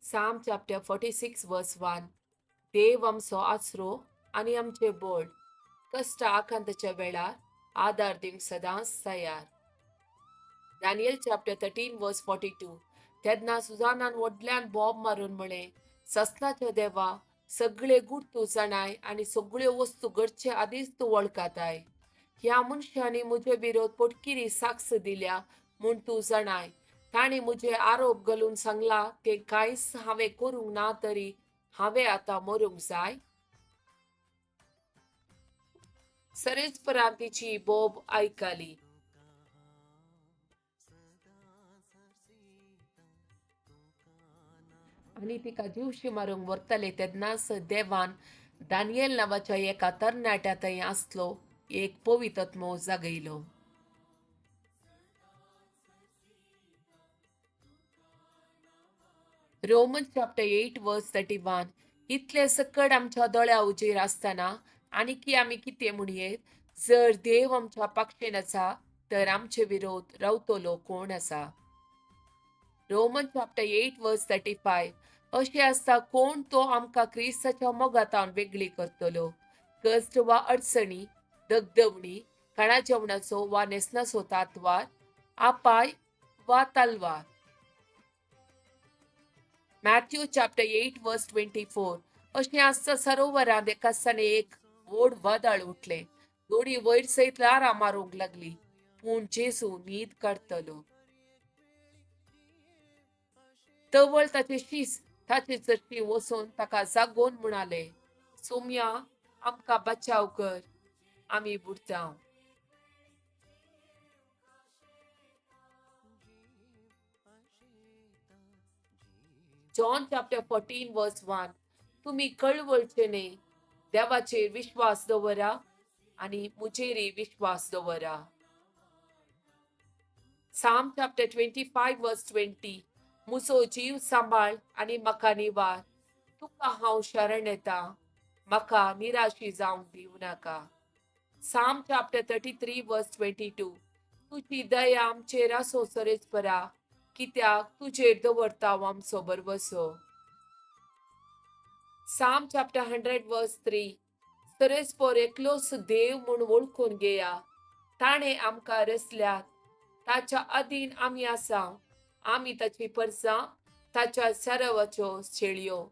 Psalm chapter 46 verse 1. देव आमचो आसरो आनी आमचें बळ, कश्ट आकांताच्या वेळार आदार दिवंक सदांच तयार. Daniel chapter 13 verse 42. तेन्ना सुजानान व्हडल्यान बोब मारून म्हळें, ससनाच्या देवा, सगळे गूट तूं जाणाय आनी सगळ्यो वस्तू घडचे आदींच तूं वळखताय. ह्या मनशांनी म्हजे विरोध पोटकिरी साक्ष दिल्या म्हूण तूं जाणाय. तांणी म्हजे आरोप घालून सांगला तें कांयच हांवें करूंक ना, तरी हांवें आतां मरूंक जाय. सरेजपरान तिची बोब आयकली. आनी तिका जिवशी मारूंक व्हरताले तेन्नाच देवान दानियल नांवाच्या एका तरणाट्या थंय आसलो एक पवित्र जागयलो. Roman chapter 8 verse 31. इतले सकड आमच्या दोळ्या उजेर आसतना आनीकी आमी कितें म्हणयेत? जर देव आमच्या पक्षेन आसा तर आमचे विरोध रावतलो कोण आसा? Roman chapter 8 verse 35. अशें आसता कोण तो आमकां क्रिस्ताच्या मोगातावन वेगळी करतलो? कश्ट वा अडचणी, दगदवणी, खाणा जेवणाचो वा न्हेसणाचो तातवार, आपाय वा तलवार. Matthew chapter 8 verse 24. अशें आसता सरोवरांत एका आसतना एक व्हड वादळ उठलें. दोडी वयर सयत ल्हारां मारूंक लागली, पूण जेजू न्हीद काडटलो. तवळ ताचे शीस ताचे चरशी वचून ताका जागोवन म्हणाले, सोम्या, आमकां बचाव कर, आमी बुडता. John chapter 14 verse 1. तुमी कळवळचे न्हय, देवाचेर विश्वास दवरा आनी म्हजेरय विश्वास दवरा. Psalm chapter 25 verse 20. म्हजो जीव सांबाळ आनी म्हाका निवार, तुका हांव शरण येता, म्हाका निराशी जावंक दिवं नाका. Psalm chapter 33 verse 22. तुजी दया आमचेर आसूं सरेजपरा, कित्याक तुजेर दवरता आमचो भरवसो. Psalm chapter 100 verse 3. सरेजपोर एकलोच देव म्हूण वळखून घेया, ताणें आमकां रचल्यात, ताच्या अधीन आमी आसा, आमी ताची परसां, ताच्या सरावाच्यो शेळयो.